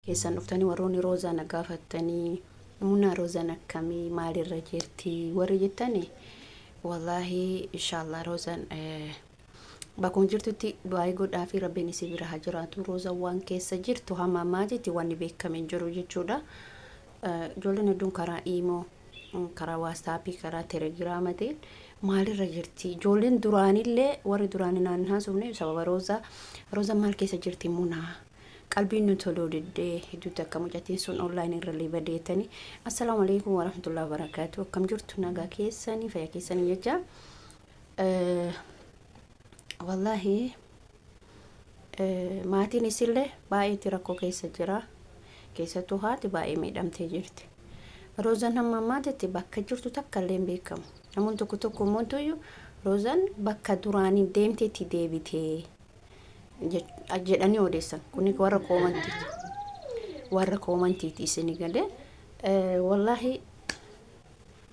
Keessan dhuftanii warroonni Roozaa na gaafattanii, Munaa Roozaan akkamii, maalirra jirti warri jettani, wallaahi inshaallah Roozaan bakkuma jirtutti du'aayii godhaa fi Rabbiin isii bira haa jiraatu. Roozaan waan keessa jirtu hamma ammaatitti wanni beekame hin jiru jechuudha. Ijoolleen hedduun karaa iimoo, karaa waastaappii, karaa telegiraamatiin maalirra jirti, ijoolleen duraanillee warri duraanii naan haasofne sababa Roozaa, Roozaan maal keessa jirti, Munaa qalbiin nu toluu diddee, hedduutti akka mucattiin sun online irra badeetanii. Assalaamu alaikum warahmatullahi wabarakaatu. Akkam jirtu? Nagaa keessanii, fayyaa keessanii jecha. Wallaahi maatiin isillee baay'eetti rakkoo keessa jira. Keessattuu haati baay'ee miidhamtee jirti. Roozaan hamma ammaatitti bakka jirtu takka illee hin beekamu. Namoonni tokko tokko immoo Roozaan bakka duraanii deemteetti deebitee jedhanii odeessan. Kuni warra koomantiiti. Warra koomantiiti isinii galee. Wallaahi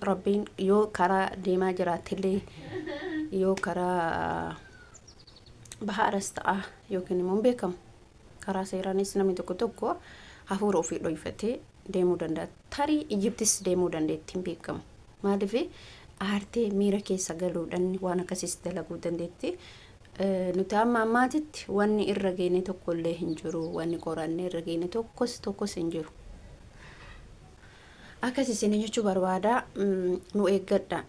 Rabbiin yoo karaa deemaa jiraattillee, yoo karaa bahaaras ta'a yookiin immoo hin beekamu. Karaa seeraanis namni tokko tokko hafuura ofii dhoyfatee deemuu danda'a. Tarii Ijiptis deemuu dandeetti, hin beekamu. Maaliif aartee miira keessa galuudhaan waan akkasiis dalaguu dandeetti. Nuti amma ammaatitti wanni irra geene tokko illee hin jiru. Wanni qorannee irra geene tokkos tokkos hin jiru. Akkas isin jechuu barbaada, nu eeggadha.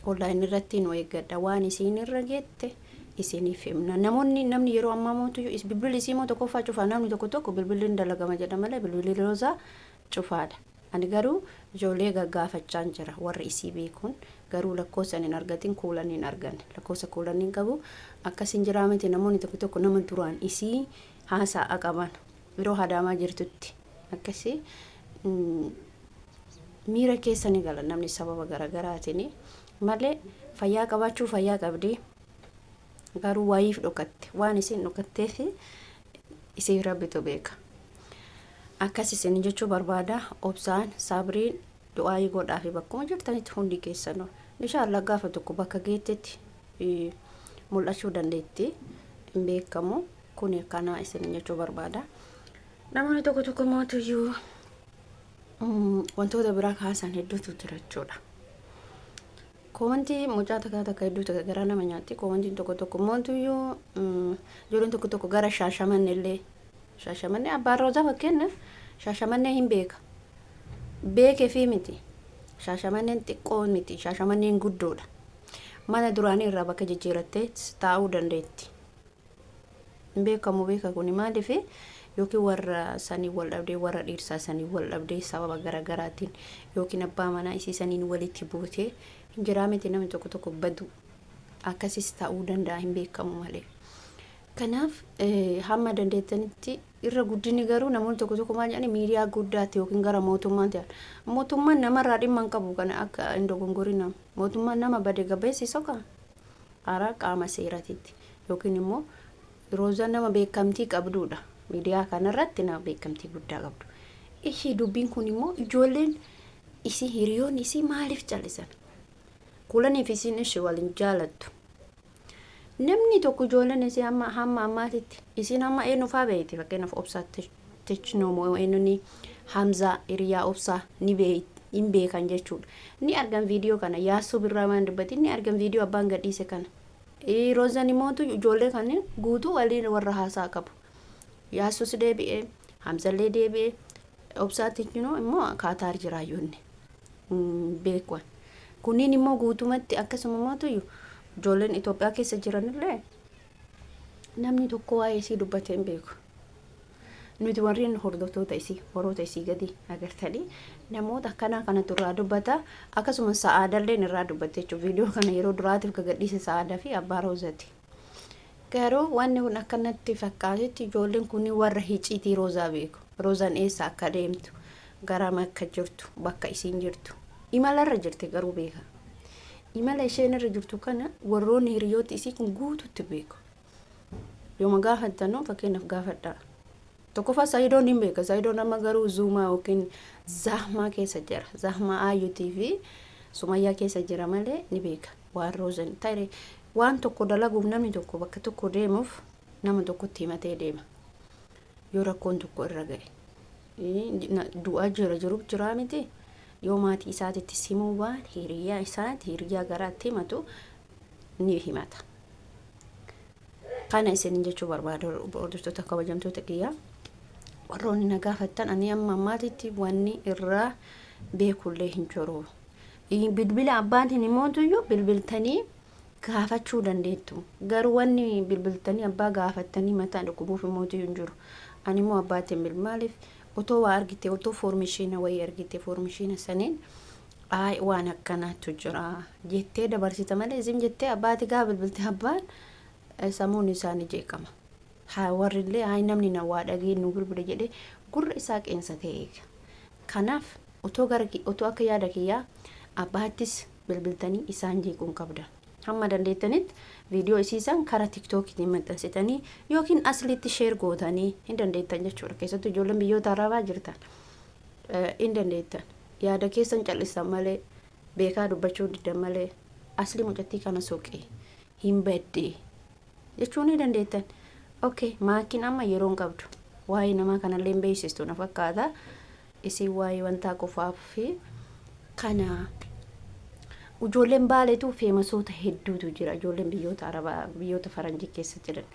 Online irratti nu eeggadha. Waan isiin irra geette isiniif himna. Namoonni, namni yeroo ammaa mootu bilbilli isii immoo tokkoffaa cufaa, namni tokko tokko bilbilli hin dalagama jedha malee bilbilli Roozaa cufaadha. Ani garuu ijoollee gaggaafachaan jira, warri isii beekuun garuu lakkoofsa hin argatin, kuulan hin arganne, lakkoofsa kuulan hin qabu. Akkas hin jiraa miti, namoonni tokko tokko nama duraan isii haasa'a qaban yeroo hadaamaa jirtutti akkasii miira keessa ni gala namni sababa garaagaraatiin malee fayyaa qabaachuu fayyaa qabdi, garuu wayiif dhokatte, waan isin dhokatteef isii Rabbitu beeka. Akkas isin jechuu barbaada, obsaan sabriin du'aayii godhaa fi bakkuma jirtanitti hundi keessanuu inshaallah gaafa tokko bakka geettetti mul'achuu dandeetti, hin beekamu. Kun kana isin jechuu barbaada. Namoonni tokko tokko mootuyyuu wantoota biraa kaasan hedduutu jira jechuudha. Koomantii mucaa takka takka hedduu takka garaa nama nyaatti. Koomantiin tokko tokko mootuyyuu ijoolleen tokko tokko gara Shaashamanne illee, Shaashamannee abbaan Roozaa fakkeenyaaf Shaashamannee hin beeka. Beekee fi miti. Shaashamanneen xiqqoo miti. Shaashamanneen guddoodha. Mana duraanii irraa bakka jijjiirattee taa'uu dandeetti. Hin beekamu, beeka kuni maaliif yookiin warra sanii wal dhabdee, warra dhiirsaa sanii wal dhabdee sababa garaagaraatiin, yookiin abbaa manaa isii saniin walitti buutee hin jiraa miti, namni tokko tokko badu akkasis ta'uu danda'a, hin beekamu malee. Kanaaf hamma dandeettanitti irra guddinni garuu namoonni tokko tokko maal jedhani, miidiyaa guddaatti yookiin gara mootummaatti. Mootummaan namarraa dhimma hin qabu, kana akka hin dogongorina. Mootummaan nama bade gabeessi soqa karaa qaama seeratitti yookiin immoo Roozaan nama beekamtii qabduudha. Miidiyaa kanarratti nama beekamtii guddaa qabdu. Ishii dubbiin kun immoo ijoolleen isii, hiriyoonni isii maaliif callisan? Kuulaniif isiin ishii waliin jaalattu. Namni tokko ijoolleen isii hamma hamma ammaatitti isiin hamma eenyu faa beeyti, fakkeenyaaf Obsaa Technoomoo, eenyuni, Hamzaa hiriyaa Obsaa ni hin beekan jechuudha. Ni argan viidiyoo kana, Yaassuu Birraa waan dubbatin ni argan, viidiyoo abbaan gadhiise kana. Roozan immoo ijoollee kanneen guutuu waliin warra haasaa qabu. Yaassus deebi'ee, Hamzallee deebi'ee, Obsaa Technoo immoo Kaataar jiraayyuunni beekuwan. Kunniin immoo guutumatti akkasuma mootuyyuu ijoolleen Itoophiyaa keessa jiranillee namni tokko waa'ee isii dubbatee hin beeku. Nuti warreen hordoftoota isii, warroota isii gadi agartanii, namoota akkanaa kanatu irraa dubbata. Akkasuma Sa'aadalleen irraa dubbatte jechuudha. Viidiyoo kana yeroo duraatiif gagadhiise Sa'aadaa fi abbaa Roozati. Garuu wanni kun akkanatti fakkaatetti ijoolleen kun warra hiciitii Roozaa beeku. Roozaan eessa akka deemtu, garam akka jirtu, bakka isiin jirtu. Imalarra jirti garuu beeka. Imala isheen irra jirtu kana warroonni hiriyooti isii kun guututti beeku. Yooma gaafattanu fakkeenyaaf gaafadhaa. Tokkoffaa Saayidoon hin beeka. Saayidoon amma garuu zuumaa yookiin zahmaa keessa jira. Zahmaa Ayyutii fi Sumayyaa keessa jira malee ni beeka. Waan Roozan ta'e waan tokko dalaguuf, namni tokko bakka tokko deemuuf nama tokkotti himatee deema. Yoo rakkoon tokko irra ga'e. Du'aa jira jiruuf jiraa miti. Yoo maatii isaatitti simuu waan hiriyaa isaati hiriyaa garaatti himatu ni himata. Kana isin jechuu barbaada, hordoftoota kabajamtoota kiyyaa. Warroonni na gaafattan, ani amma ammaatitti wanni irraa beekullee hin jiru. Bilbila abbaatiin immoo bilbiltanii gaafachuu dandeettu. Garuu wanni bilbiltanii abbaa gaafattanii mataa dhukkubuuf immoo hin jiru. Ani immoo abbaatiin bil maaliif otoo waa argite, otoo information wayii argite, information saniin ay waan akkanaatu jira jettee dabarsita malee, isin jettee abbaati gaafa bilbilte abbaan sammuun isaanii jeeqama. Haa warrillee haa namni na waa dhagee nu bilbile jedhee gurra isaa qeensatee eega. Kanaaf otoo gara otoo akka yaada kiyyaa abbaattis bilbiltanii isaan jeequun qabda. Hamma dandeettanitti viidiyoo isiisan karaa TikTokiitiin maxxansitanii yookiin aslitti share gootanii hin dandeettan jechuudha. Keessattuu ijoolleen biyyoota arabaa jirtan hin dandeettan. Yaada keessan callisan malee, beekaa dubbachuu diddan malee, asli mucattii kana soqee hin baddee jechuu ni dandeettan. Okay, maakiin amma yeroo hin qabdu. Waa'ee namaa kanallee hin beeksistu na fakkaata. Isin waa'ee wantaa qofaaf fi kana ijoolleen baaleetu famousoota hedduutu jira. Ijoolleen biyyoota arabaa, biyyoota faranjii keessa jiran,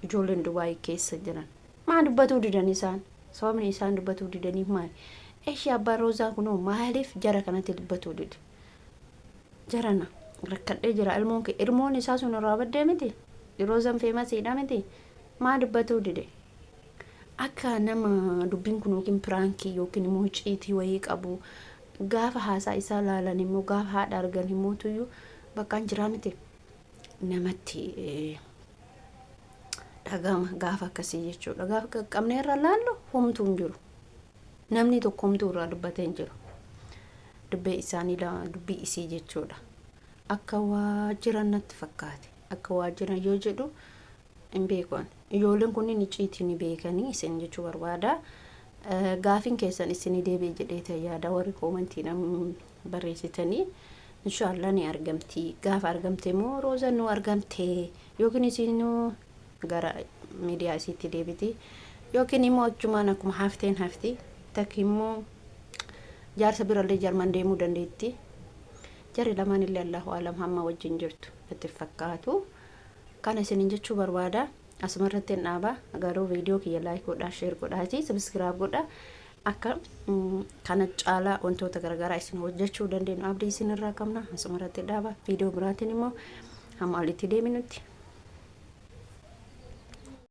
ijoolleen Dubaayii keessa jiran. Maa dubbatuu didan isaan? Sababni isaan dubbatuu didaniif maali? Eshi abbaan Roozaa kunoo maaliif jara kanatti dubbatuu dide? Jarana rakkadhee jira, ilmoon kee ilmoon isaa sun irraa baddee miti? Roozaan famousiidha miti? Maa dubbatuu dide? Akka nama dubbiin kun yookiin prankii yookiin immoo icciitii wayii qabu gaafa haasaa isaa laalan immoo, gaafa haadha argan immoo tuyyuu bakka hin jiraa miti namatti dhagama gaafa akkasii jechuudha. Gaafa qaqqabnee irra laallu homtuu hin jiru. Namni tokko homtuu irraa dubbatee hin jiru. Dubbee isaanii dubbii isii jechuudha. Akka waa jiran natti fakkaate. Akka waa jiran yoo jedhu hin beekan. Ijoolleen kunniin icciitii ni beekanii isin jechuu barbaada. Gaafiin keessan isinii deebi'e jedhee yaada, warri commentii nam barreessitanii. Inshaallah ni argamti. Gaafa argamte immoo Roozaan nu argamte yookiin isinuu gara miidiyaa isiitti deebiti yookiin immoo achumaan akkuma hafteen hafti, takki immoo jaarsa birallee Jarman deemuu dandeetti. Jarri lamaan illee allahu alam hamma wajjin jirtu itti fakkaatu. Kana isinin jechuu barbaada. Asumarratti hin dhaaba. Garuu viidiyoo kiyya like godhaa, share godhaati, subscribe godhaa. Akka kana caalaa wantoota garaagaraa isin hojjechuu dandeenyu abdii isin irraa qabna. Asumarratti dhaaba. Viidiyoo biraatiin immoo hamma olitti deeminutti.